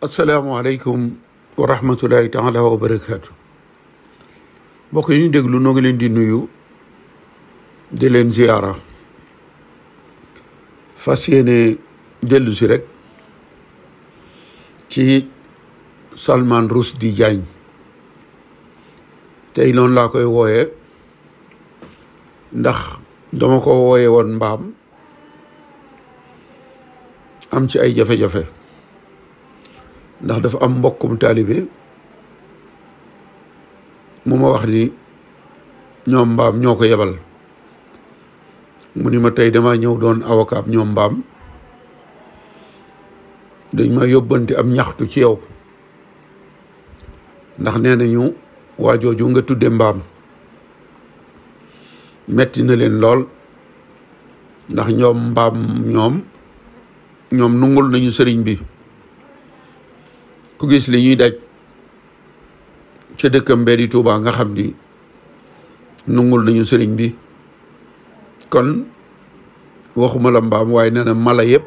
asalaamaaleykum wa rahmatulahi taala wa barakaatu mbokk yi ñu déglu noo ngi leen di nuyu di leen ziyaara fas yéene dellu si rek ci Salman Rushdie Diagne tey noonu laa koy wooyee ndax dama ko wooye woon mbaam am ci ay jafe-jafe ndax dafa am mbokkum taalibe mu ma wax ni ñoom mbaam ñoo ko yebal mu ni ma tey dama ñëw doon avocat ñoom mbaam dañ ma yóbbanti am ñaxtu ci yow ndax nee nañu waa jooju nga tudde mbaam metti na leen lool ndax ñoom mbaam ñoom nungul nañu sëriñ bi ku gis li ñuy daj ca dëkkam bee di Tuubaa nga xam ni nungul nañu sëriñ bi kon waxuma la mbaam waaye nee na mala yëpp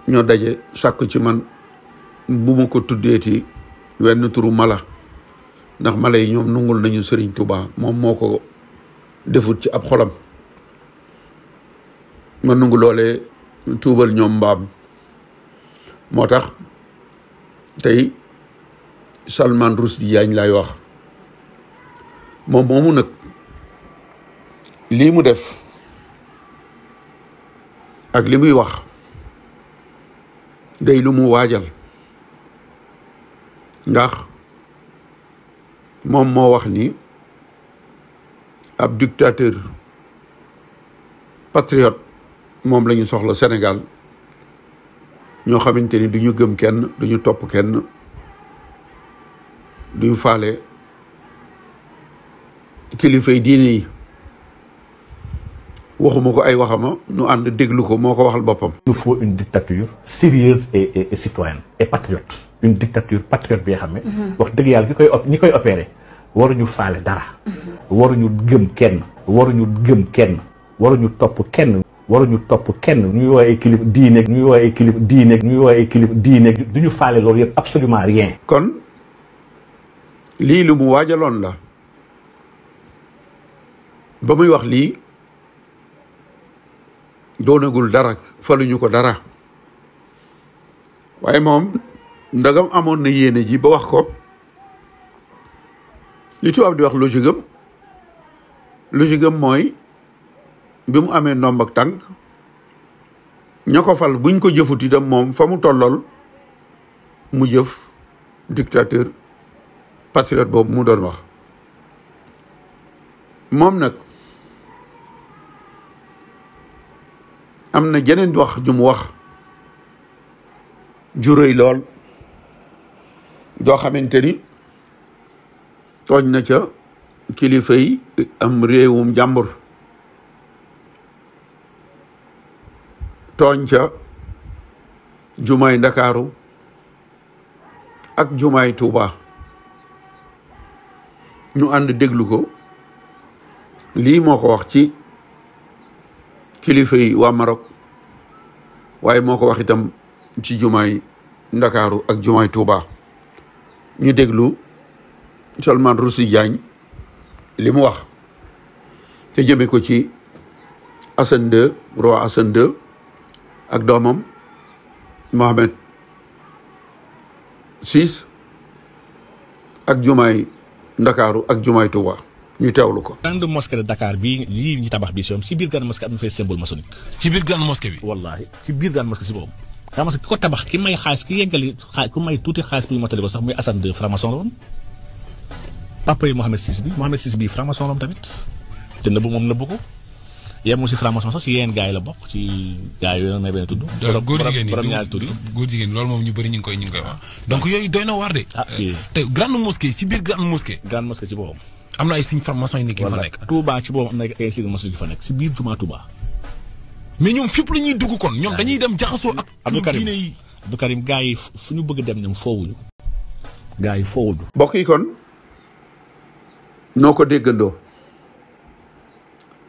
ñoo daje sàkk ci man bu ma ko tuddeeti wenn turu mala ndax mala yi ñoom nungul nañu sëriñ Tuubaa moom moo ko defut ci ab xolam ma nungu loolee tuubal ñoom mbaam moo tax tey Salman Rushdie Diagne laay wax moom moomu nag lii mu def ak li muy wax day lu mu waajal ndax moom moo wax ni ab dictateur patriote moom la ñu soxla Sénégal ñoo xamante ni du ñu gëm kenn du ñu topp kenn du ñu faale kilifay diine yi waxuma ko ay waxama nu ànd déglu ko moo ko waxal boppam. Il nous faut une dictature sérieuse et citoyenne et patriote une dictature patriote bi nga xam ne wax dëgg yàlla ñi koy opéré waruñu faale dara waruñu gëm kenn waruñu topp kenn ñuy woowee ay kilif diine ñuy woowee ay kilif diine du ñu faale loolu yëpp absolument rien. kon lii lu mu waajaloon la ba muy wax lii doonagul dara faluñu ko dara waaye moom ndagam amoon na yéene ji ba wax ko li tubaab di wax logique am mooy bi mu amee ndomb ak tànk ña ko fal buñ ko jëfut itam moom fa mu tollool mu jëf dictateur patriote boobu mu doon wax moom nag am na jeneen wax ju mu wax ju rëy lool doo xamante ni tooñ na ca kilifa yi am réewum jàmbur tooñ ca jumaay Ndakaaru ak jumaay Tuuba ñu ànd déglu ko lii moo ko wax ci kilifa yi waa Maroc waaye moo ko wax itam ci jumaay Ndakaaru ak jumaay Tuuba ñu déglu Salman Rushdie Diagne li mu wax te jëme ko ci Hassan II roi Hassan II ak doomam Mohammed VI ak jumaay Ndakaaru ak jumaay Tuuba ñu teewlu ko. grande mosquée de Dakar bii lii ñu tabax bi si ci biir grande mosquée am na fay symbole maçonnique. ci biir grande mosquée bi. wallaahi ci biir grande mosquée si boobu. grande mosquée ki ko tabax ki may xaalis ki yeggali ku may tuuti xaalis bi motali ko sax muy Hassan II franc-maçon la woon. papa yi Mohammed VI bii franc-maçon la woon tamit te nëbbu moom nëbbu ko. yemul si franc-maçon sax si yeneen gars yi la bokk ci gars yooyu may benn tudd. góor jigéen borom ñaari tur yi góor jigéen loolu moom ñu bëri ñu ngi koy wax donc yooyu doy na waar de. te grande mosquée ci biir grande mosquée. grande mosquée ci boppam. am na ay signes franc-maçon yu nekk yu fa nekk. Touba ci boppam am na ay signes maçon yu fa nekk si biir jumaa Touba. mais ñoom fépp la ñuy dugg kon ñoom dañuy dem jaxasoo ak. Abdou Karim diine yi Abdou Karim gars yi fu ñu bëgg dem ñoom foowuñu. gars yi foowuñu. mbokk yi kon noo ko déggandoo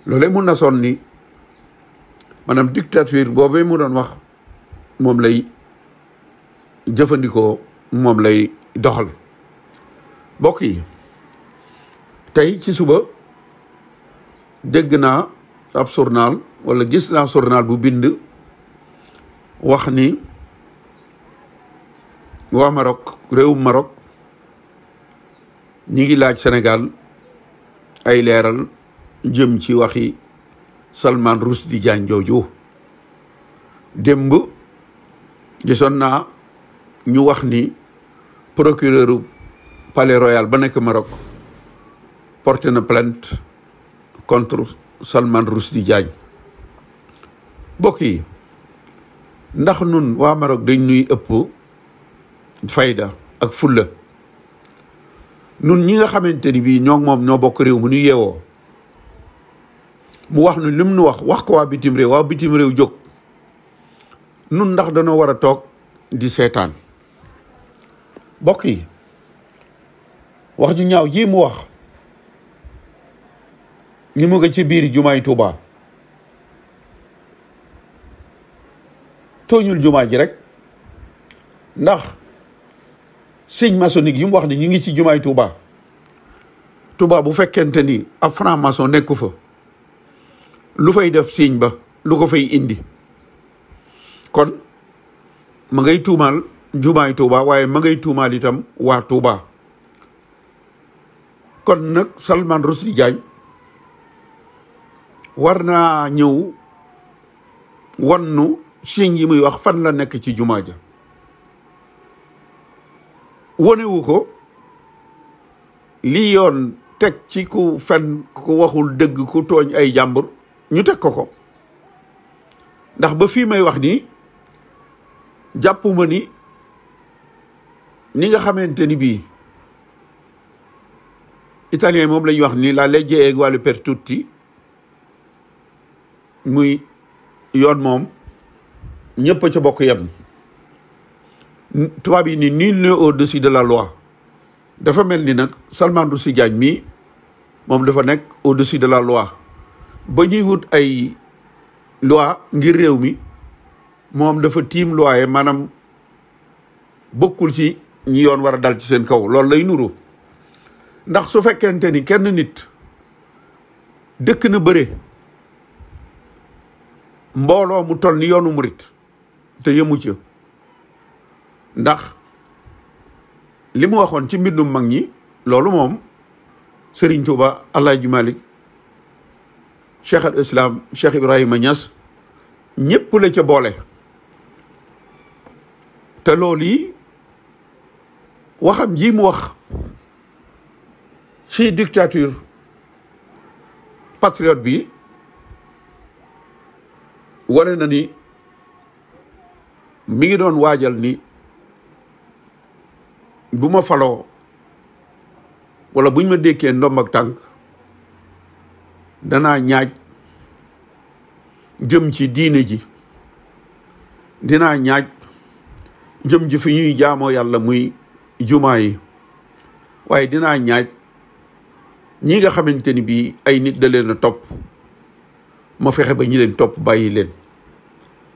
loolee mun na sonn ni maanaam dictature boobee mu doon wax moom lay jëfandikoo moom lay doxal. mbokk yi tey ci suba dégg naa ab journal wala gis naa journal bu bind wax ni waa Maroc réewum Maroc ñi ngi laaj Sénégal ay leeral jëm ci waxi Salman Rushdie Diagne jooju. démb gisoon naa ñu wax ni procureur palais royal ba nekk Maroc porté na plainte contre Salman Rushdie Diagne. mbokk yi ndax nun waa Maroc dañ nuy ëpp fayda ak fulla nun ñi nga xamante ni bii ñoo moom ñoo bokk réew mu ñu yeewoo mu wax nu lim nu wax ko waa bitim réew jóg nun ndax danoo war a toog di seetaan. mbokk yi wax ju ñaaw ji mu wax ñi mu nga ci biir jumaay Tuuba tooñul jumaa ji rek, ndax signe maçonnique yi mu wax ni ñu ngi ci jumaay Tuuba bu fekkente ni ab franc maçon nekku fa lu fay def signe ba lu ko fay indi. kon ma ngay tuumaal jumaay Tuuba waaye ma ngay tuumaal itam waa Tuuba. kon nag Salman Rushdie Diagne war naa ñëw wannu signe yi muy wax fan la nekk ci jumaa ja. wonewu ko lii yoon teg ci ku fen ku waxul dëgg ku tooñ ay jàmbur ñu teg ko ndax ba fii may wax nii jàppuma ni nga xamante ni bii italien moom la ñuy wax ni la legge è uguale per tutti, muy yoon moom ñëpp a ca bokk yem. tubaab yi ni nul n'est au-dessus de la loi. dafa mel ni nag Salman Rushdie Diagne mii moom dafa nekk au-dessus de la loi. ba ñuy wut ay loi ngir réew mi moom dafa tiim loi maanaam bokkul ci ñi yoon war a dal ci seen kaw. loolu lay nuru ndax su fekkente ni kenn nit dëkk na bëre mbooloo mu toll ni yoonu murit te yëmu ca, ndax li mu waxoon ci mbindum mag ñi loolu moom Serigne Touba, Alaaji Malik, Cheikh al Islam Cheikh Ibrahima Niass ñépp la ca boole. te loolu yi waxam ji mu wax ci dictature patriote bi wane na ni mi ngi doon waajal ni bu ma faloo wala buñ ma dékkee ndomb ak tànk danaa ñaaj jëm ci diine ji, dinaa ñaaj jëm ji fi ñuy jaamoo yàlla muy jumaa yi, waaye dinaa ñaaj ñi nga xamante ni bii ay nit da leen a topp ma fexe ba ñi leen topp bàyyi leen.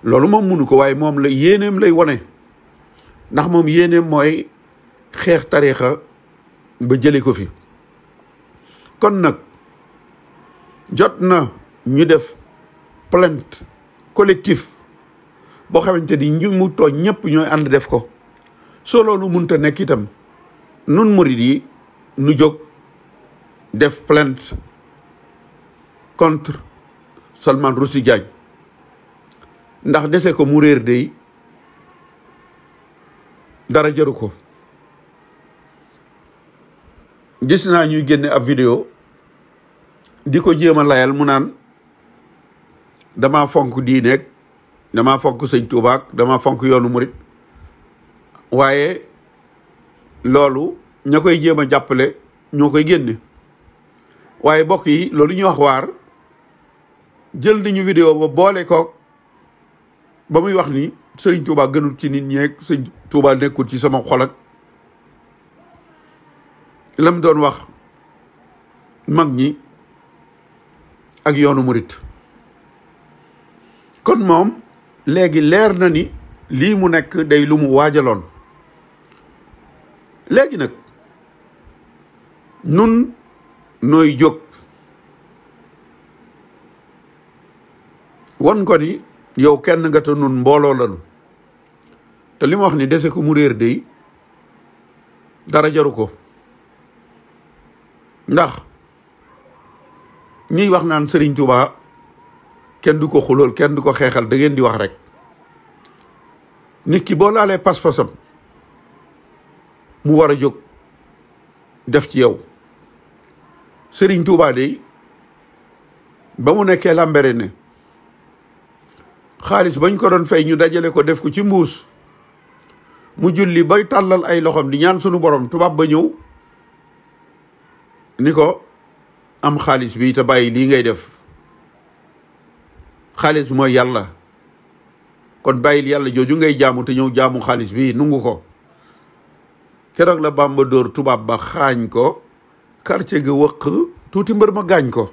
loolu moom munu ko, waaye moom la yéeneem lay wone, ndax moom yéeneem mooy xeex tariixa ba jële ko fi. kon nag jot na ñu def plainte collectif boo xamante ni ñu mu tooñ ñëpp ñooy ànd def ko. soo loolu munta nekk itam nun murid yi nu jóg def plainte contre Salman Rushdie Diagne, ndax dese ko mu réer dey dara jaru ko. gis naa ñuy génne ab vidéo di ko jéem a layal mu naan dama fonk diineeg dama fonk sëñ Tuubaa dama fonk yoonu murit, waaye loolu ña koy jéem a jàppale ñoo koy génne. waaye bokk yi loolu ñuy wax waar jël nañu vidéo ba boole ko ba muy wax ni sëriñ Tuubaa gënul ci nit ñeeg sëñ Tuubaa nekkul ci sama xol ak lam doon wax mag ñi ak yoonu murit. kon moom léegi leer na ni lii mu nekk day lu mu waajaloon, léegi nag nun nooy jóg won ko ni yow kenn nga te nun mbooloo lanu te li ma wax ni dese ko mu réer dey dara jaru ko ndax ñiy wax naan Serigne Touba kenn du ko xulool kenn du ko xeexal da ngeen di wax rek nit ki boo laalee pas-pasam mu war a jóg def ci yow Serigne Touba de ba mu nekkee lambere ne xaalis bañ ko doon fay ñu dajale ko def ko ci mbuus mu julli bay tàllal ay loxom di ñaan sunu borom tubaab ba ñëw ni ko am xaalis bi te bàyyi lii ngay def xaalis mooy yàlla kon bàyyil yàlla jooju ngay jaamu te ñëw jaamu xaalis bi nungu ko keroog la Bàmba dóor tubaab ba xaañ ko quartier ga wëq tuuti mbër ma gaañ ko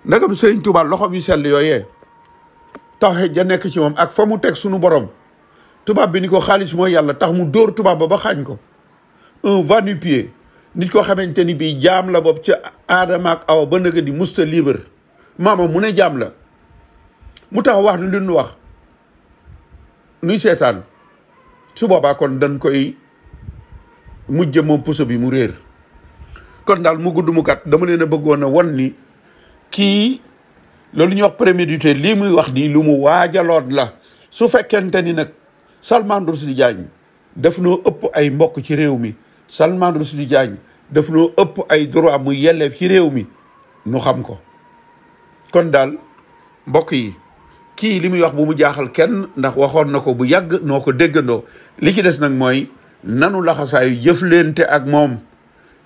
ndagam Sëriñ Tuubaa loxom yu sell yooyee tawhid ja nekk ci moom ak fa mu teg sunu borom tubaab bi ni ko xaalis mooy yàlla tax mu dóor tubaab ba xaañ ko un va-nu-pied nit koo xamante ni bii jaam la bopp ca Aadama ak Awa ba nëga di musta libre maama mu ne jaam la mu tax wax lu nu wax nuy seetaan su boobaa kon dañ koy mujj moom puso bi mu réer kon daal mu gudd mu kat dama leen a bëggoon a won ni kii loolu ñuy wax prémédité lii muy wax di lu mu waajaloon la su fekkente ni nag Salman Rushdie Diagne daf noo ëpp ay mbokk ci réew mi Salman Rushdie Diagne daf noo ëpp ay droit muy yelleef ci réew mi nu xam ko kon daal mbokk yi kii li muy wax bu mu jaaxal kenn ndax waxoon na ko bu yàgg noo ko déggandoo li ci des nag mooy nanu laxasaayu jëflente ak moom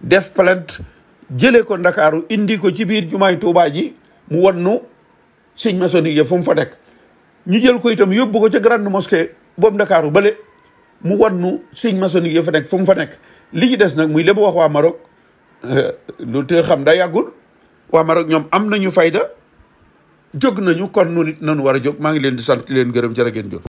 def plainte jëlee ko Ndakaaru indi ko ci biir jumaay Tuubaa ji mu wannu signe maçonnique ya fu mu fa nekk ñu jël ko itam yóbbu ko ca grande mosquée boobu Ndakaaru bale mu wannu signe maçonnique ya fa nekk fu mu fa nekk li ci des nag muy lépp wax waa Maroc lu te xam daa yàggul waa Maroc ñoom am nañu fayda jóg nañu kon nu nit nanu war a jóg maa ngi leen di sant leen gërëm jërë ngeen jóg